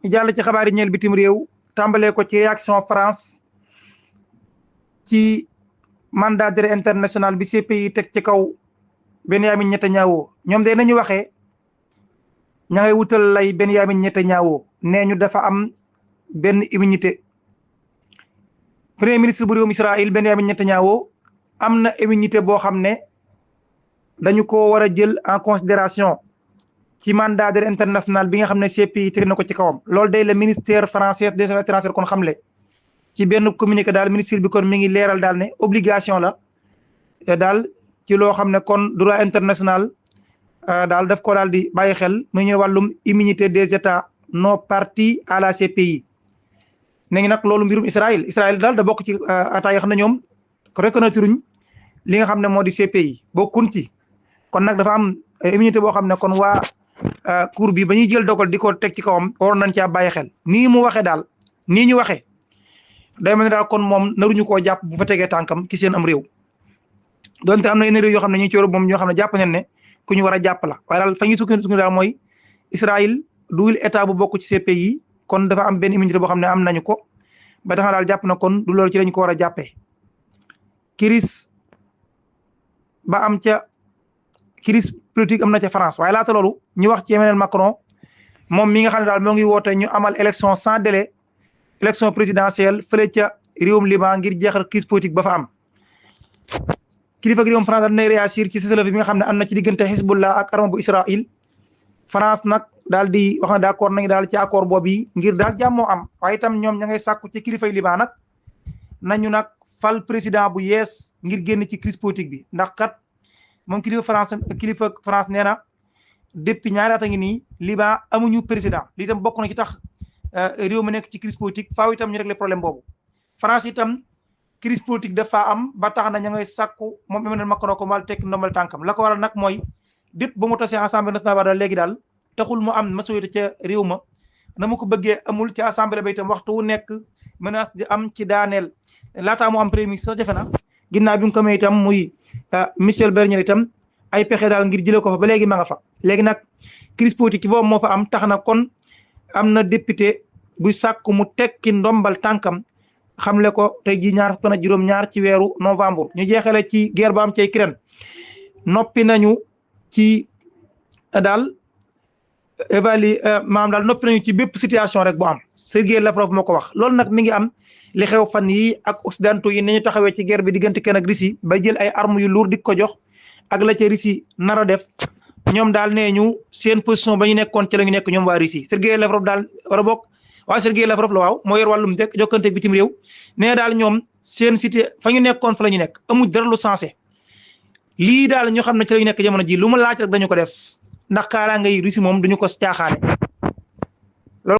ñu jàll ci xabaar yi ñeel bitim réew tàmbalee ko ci réaction France ci mandat d'arrêt international bi CPI teg ci kaw Benyamin Netanyahu ñoom de nañu waxee ña ngay wutal lay Benyamin Netanyahu nee ñu dafa am benn immunité premier ministre bu réewum Israël Benyamin Netanyahu am na immunité boo xam ne dañu ko war a jël en considération ci mandat d'arrêt international bi nga xam ne CPI teg na ko ci kawam loolu day le ministère français des affaires étrangères kon xamle ci benn communiqué daal ministre bi kon mi ngi leeral daal ne obligation la daal ci loo xam ne kon droit international daal daf ko daal di bàyyi xel mu ñu wàllum immunité des états non partis à la CPI ne ngi nag loolu mbirum Israël daal da bokk ci ataa yoo xam ne ñoom reconnaître uñ li nga xam ne moo di CPI bokkun ci kon nag dafa am immunité boo xam ne kon waa cour bi ba ñuy jël dogal di ko teg ci kawam waroon nañ caa bàyyi xel nii mu waxee daal nii ñu waxee day mel ne daal kon moom naruñu koo jàpp bu fa tegee tànkam ci seen am réew donte am na yeneen réew yoo xam ne ñu ci Europe moom ñoo xam ne jàpp nañ ne ku ñu war a jàpp la waaye daal fa ñuy sukkandiku daal mooy Israël duwul état bu bokk ci CPI kon dafa am benn immunité boo xam ne am nañu ko ba tax na daal jàpp na kon du loolu ci lañ ko war a jàppee crise ba am ca crise politique am na ca France waaye laata loolu ñu wax ci Emmanuel Macron moom mi nga xam ne daal moo ngi woote ñu amal élection sans délai élection présidentielle fële ca réewum Liban ngir jeexal crise politique ba fa am kilifa ak réewum France daal nay réagir ci cessez-le-feu bi nga xam ne am na ci diggante Hezbollah ak armée bu Israël France nag daal di wax ne d'accord nañu daal ci accord boobu yi ngir daal jàmmoo am waaye itam ñoom ña ngay sàkku ci kilifay Liban nag nañu nag fal président bu yees ngir génn ci crise politique bi ndax kat moom kilifa France nee na depuis ñaari at a ngi nii Liban amuñu président li itam bokk na ci tax réew mi nekk ci crise politique faaw itam ñu régler problème boobu France itam crise politique dafa am ba tax na ña ngay sàkku moom Emmanuel Macron ko mal tekki ndombal tànkam la ko waral nag mooy dépp ba mu tasee assemblée nationale daal léegi daal taxul mu am majorité ca réew ma na mu ko bëggee amul ci assemblée ba itam waxtu wu nekk menace di am ci daaneel laataa mu am premier ministre sax jafe na ginnaaw bi mu ko may itam muy Michel Barnier itam ay pexe daal ngir jëlee ko fa ba léegi ma nga fa léegi nag crise politique boobu moo fa am tax na kon am na député bu sàkk mu tekki ndombal tànkam xamle ko tey jii ñaar fukk ak juróom-ñaar ci weeru novembre ñu jeexale ci guerre ba am ci Ukraine noppi nañu ci daal maanaam daal noppi nañu ci bépp situation rek bu am Sergei Lavrov moo ko wax loolu nag mi ngi am li xew fan yi ak occidentaux yi ni ñu taxawee ci guerre bi diggante kenn ak Russie ba jël ay armes yu lourd di ko jox ak la ca Russie nar a def ñoom daal nee ñu seen position ba ñu nekkoon ci la ñu nekk ñoom waa Russie Sergei Lavrov daal war a bokk waaw Sergei Lavrov la waaw moo yor wàllum jokkante bitim réew nee daal ñoom seen cité fa ñu nekkoon fa la ñu nekk amuñ dara lu sensé lii daal ñu xam ne ci la ñu nekk jamono ji lu ma laaj rek dañu ko def ndax kaaraange yi Russie moom duñu ko caaxaane